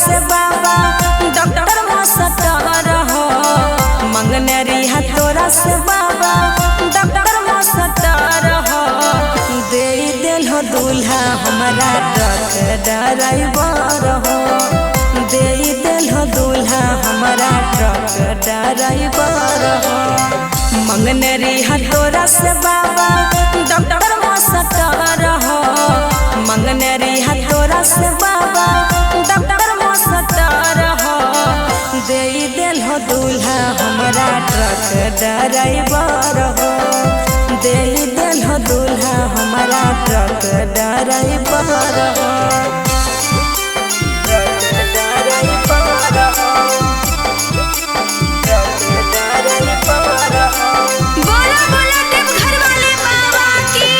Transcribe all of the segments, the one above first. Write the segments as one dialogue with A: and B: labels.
A: से बाबा doctor master हो, मंगने रिहा तोरा से बाबा डॉक्टर मास्टर हो। दे देल हो दूल्हा हमरा ट्रक ड्राइवर हो, दे देल हो दूल्हा हमरा ट्रक ड्राइवर हो। मंगने रिहा तोरा से बाबा डॉक्टर मास्टर हो, मंगने रिहा तोरा से बाबा डॉक्टर मास्टर हो। दे देल हो दूल्हा हमरा ट्रक ड्राइवर हो, दे देल हो दूल्हा हमरा ट्रक ड्राइवर हो।
B: बोला बोला देवघर वाले बाबा की।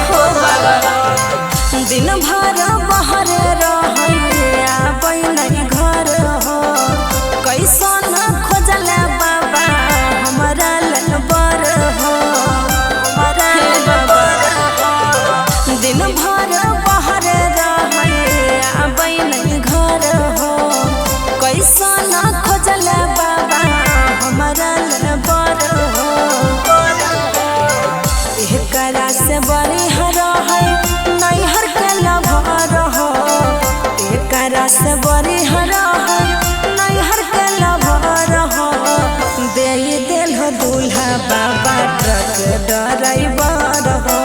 A: हो बाबा दिन भर बाहर रहै आबै नहीं घर हो, कैसन खोजला बाबा हमरा लन बर हो, हमरा बर हो। दिन भर बाहर रहै आबै नहीं घर हो, कैसन खोजला बाबा हमरा लन बर हो। एकरा से बड़ी है नैहर के लभर हो, एकरा से बड़ी है नैहर के लभर हो। दे देल हो दूल्हा बाबा ट्रक ड्राइवर हो,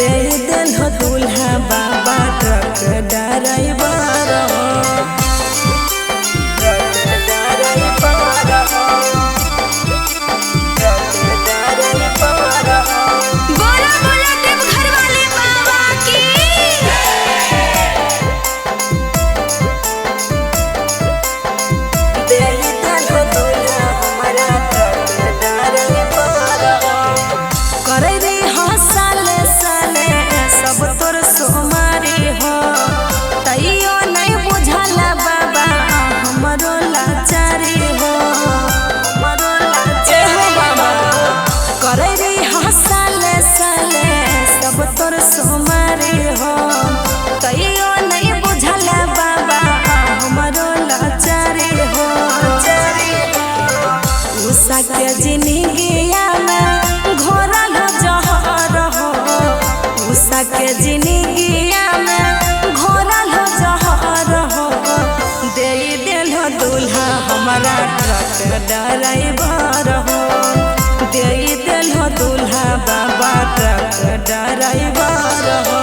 A: दे देल हो दूल्हा बाबा ट्रक ड्राइवर हो।
B: बोला बोला देवघर वाले बाबा की।
A: करे रे हाँ साले साले सब तोर सोमारी हो, तैयो नहीं बुझला बाबा हमरो लाचारी हो, हमरो लाचारी हो बाबा। करे रे हाँ साले साले सब तोर सोमारी हो, तैयो नहीं बुझला बाबा हमरो लाचारी हो। उषा के जिंदगिया में घोरल जहर हो, उषा के जिंदगिया में घोरल जहर हो। दे देल हो दूल्हा हमरा ट्रक ड्राइवर हो, दे देल हो दूल्हा बाबा ट्रक ड्राइवर हो।